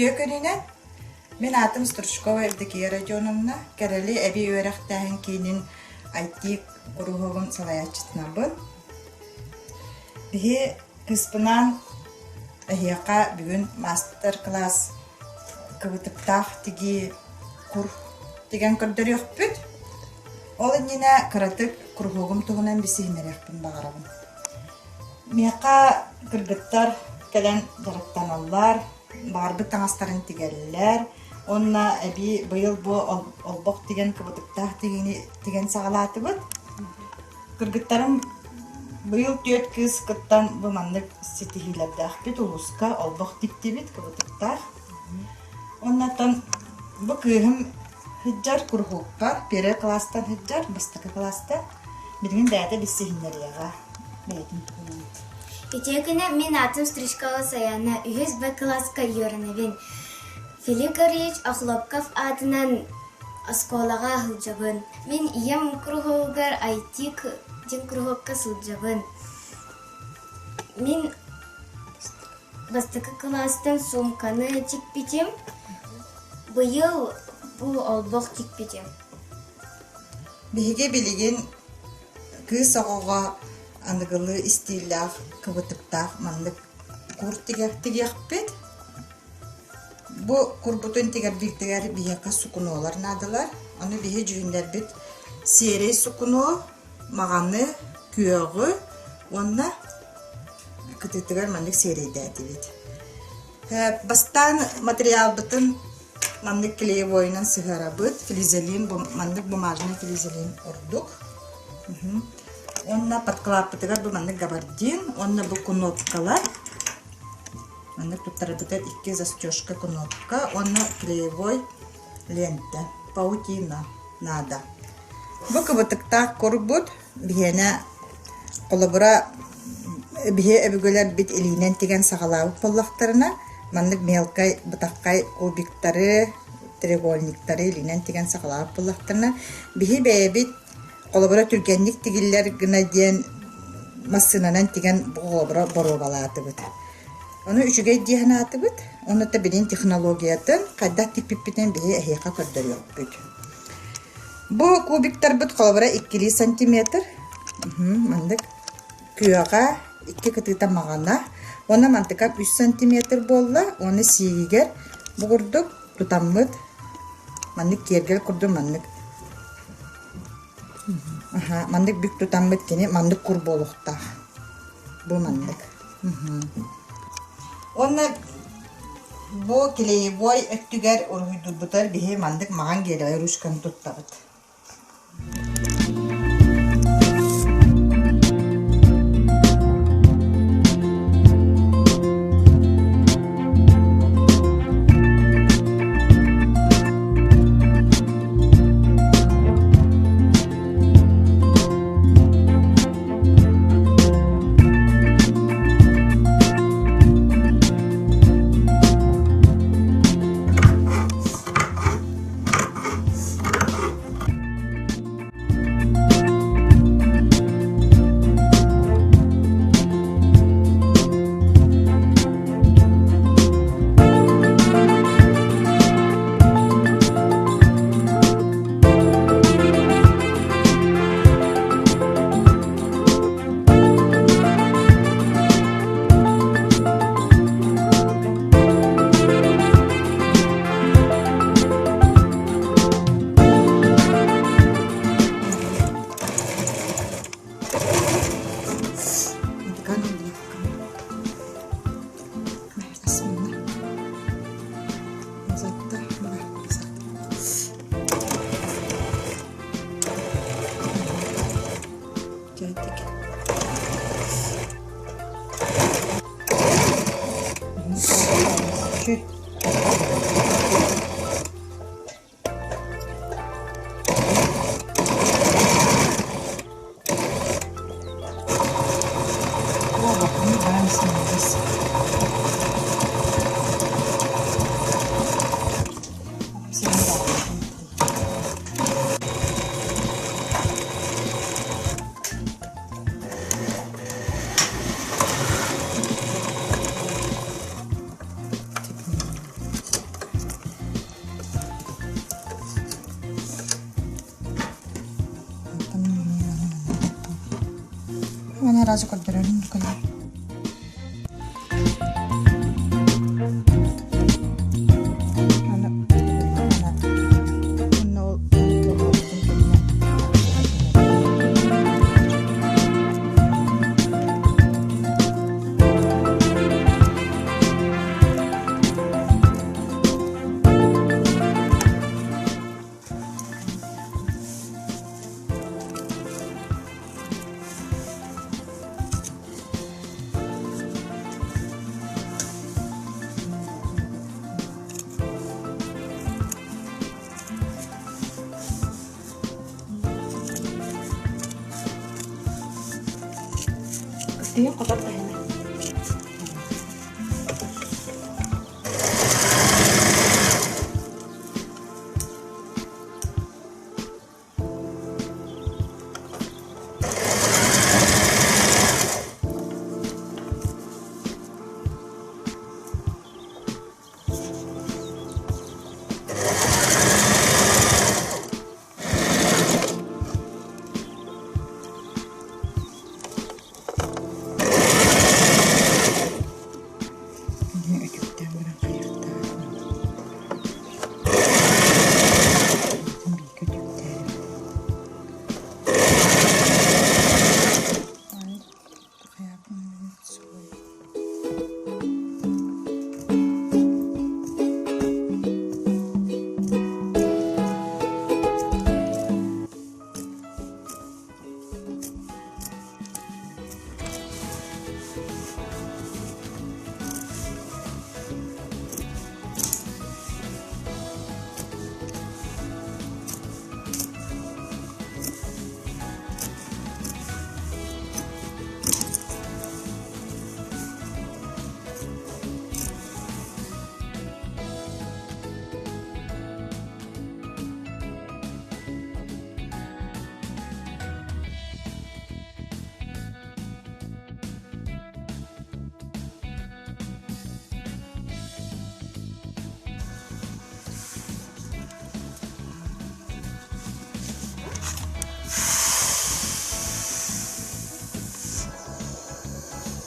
Үтүө күнүнэн! Мин аатым Стручкова Евдокия Родионовна, Кэрэли эбии үөрэхтээһин киинин IT куруһуогун салайааччытынабын. Биһи кыыспынаан эһиэхэ бүгүн маастар-кылаас кыбытыктаах тигии кур тигэн көрдөрүөхпүт. Ол иннинэ кыратык куруһуогум туһунан билсиһиннэриэхпин баҕарабын. Миэхэ кыргыттар кэлэн дьарыктаналлар, баҕарбыт таҥастарын тигэллэр уонна эбии быйыл бу олбох тигэн кыбытыктаах тигиини тигэн саҕалаатыбыт. Кыргыттарым быйыл түөрт кыыс кыттан бу маннык ситиһиилэрдээхпит улууска олбох тиктибит кыбытыктаах. Уоннаттан бу кыыһым сылдьар куруһуокка первый кылаастан сылдьар, бастакы кылааста. Билигин бэйэтэ билсиһиннэриэҕэ бэйэтин туһунан. Үтүө күнэ мин аатым Стручкова Саяна, үһүс Б кылааска үөрэнэбин. Филипп Гаврильевич Охлопков аатынан оскуолаҕа сылдьабын. Мин ийэм куруһуогар IT диэн куруһуокка сылдьабын. Мин бастакы кылаастан суумканы тикпитим, быйыл бу олбох тикпитим. Биһиги билигин кыыс оҕоҕо аныгылыы истииллээх, кыбытыктаах маннык кур тигиэхпит. Бу курбутун тигэрбитигэр биһиэхэ сукунуолар наадалар. Ону биһи дьүһүннэрбит сиэрэй сукунуо, маҕаны, күөҕү уонна кытыытыгар маннык сиэрэйдээтибит. Бастаан материалбытын маннык клеевойунан сыһыарабыт, флизелин, маннык бумажный флизелин ордук. Уонна подкладпытыгар бу маннык габардин уонна бу кнопкалар. Маннык туттарарбытыгар икки застежка кнопка уонна клеевой лента, паутина наада. Бу кыбытыктаах курбут биһиэнэ холобура биһи өбүгэлэрбит илиинэн тигэн саҕалаабыт буоллахтарына маннык мелкай бытаххай кубиктары треугольниктары илиинэн тигэн саҕалаабыт буоллахтарына биһи бэйэбит холобура түргэнник тигиллэр гына диэн массыынанан тигэн холобура боруобалаатыбыт. Ону үчүгэй дии санаатыбыт. Ону да билин технологиятын хайдах тикпиппитин биһи эһиэхэ көрдөрүөхпүт. Бу кубиктарбыт холобура иккилии сантиметр. Маннык күөҕэ икки кытыыта маҕана. Уонна мантыка үс сантиметр буолла. Уонна сиигигэр бу курдук тутаммыт маннык киэргэл курдук маннык Аха, маннык бүк тутаммыт кини маннык кур буолуохтаах. Бу маннык. Уонна бу клеевой өттүгэр уруһуйдуурбутугар биһи маннык маҕан гелевай ручканы туттабыт. Маны разы көрдөрөрүн кэлэр. Аны онно ол Тыын хотор таһына. Өтүктээн баран хайахтаах бииргэ өтүктээри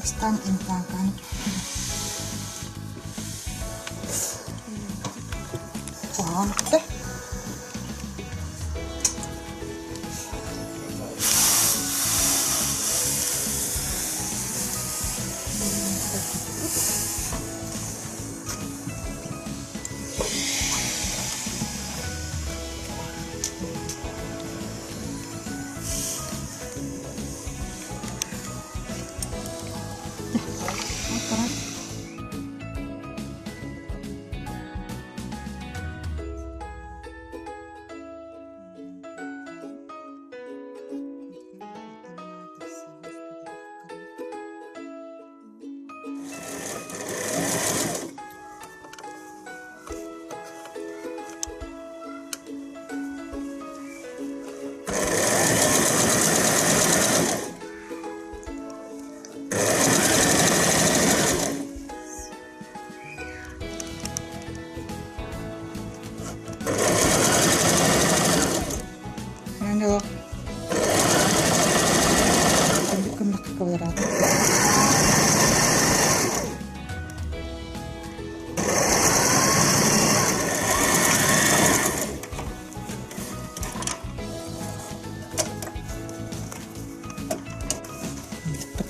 Бастаан имплантаны куһаҕан өттө.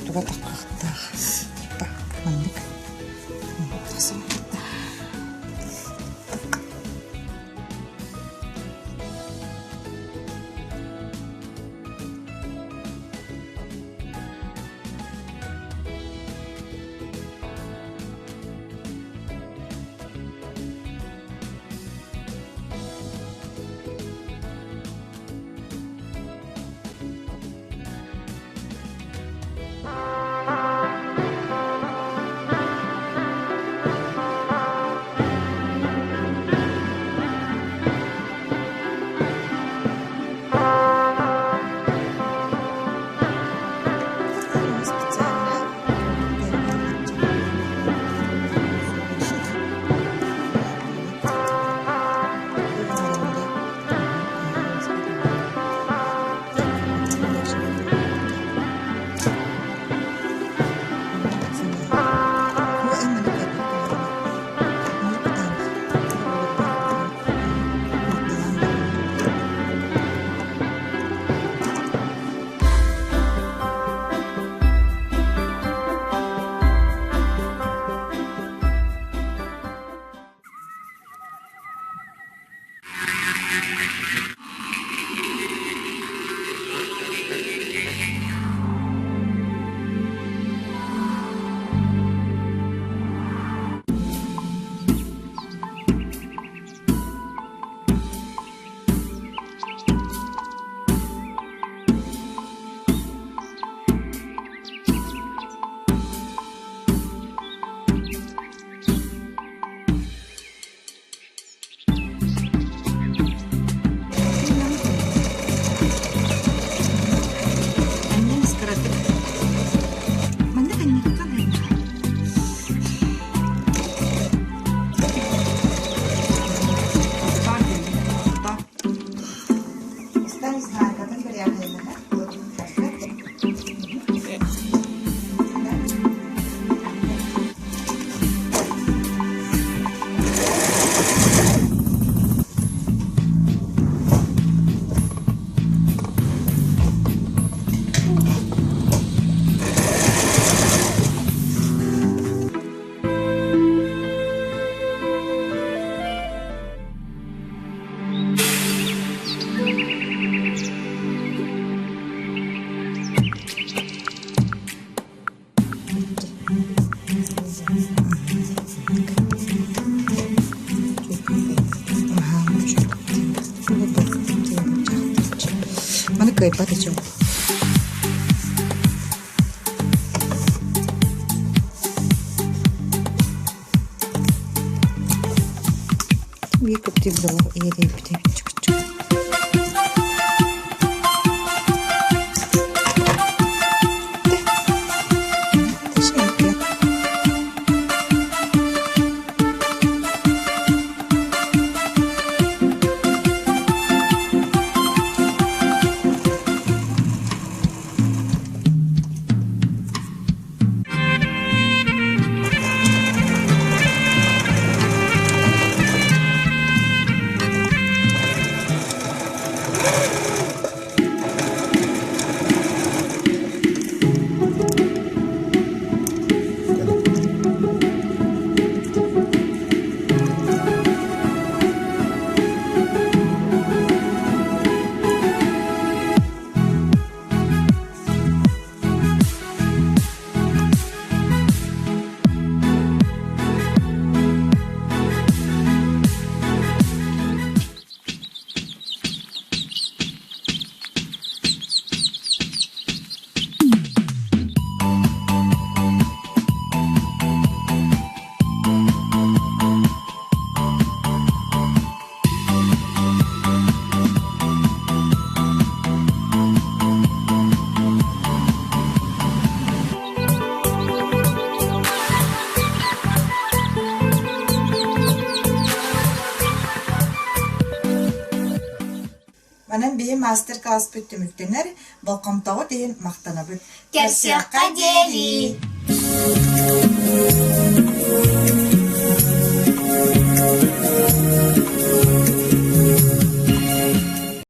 Туга таххахтаах типа маннык Кыайбат ичим. Биир көптүүр долох иэдэйбитэ чүк-чүк. Манан биһи мастер-класспыт түмүктэнэр, болҕомтоҕут иһин махтанабыт. Көрсүөххэ диэри!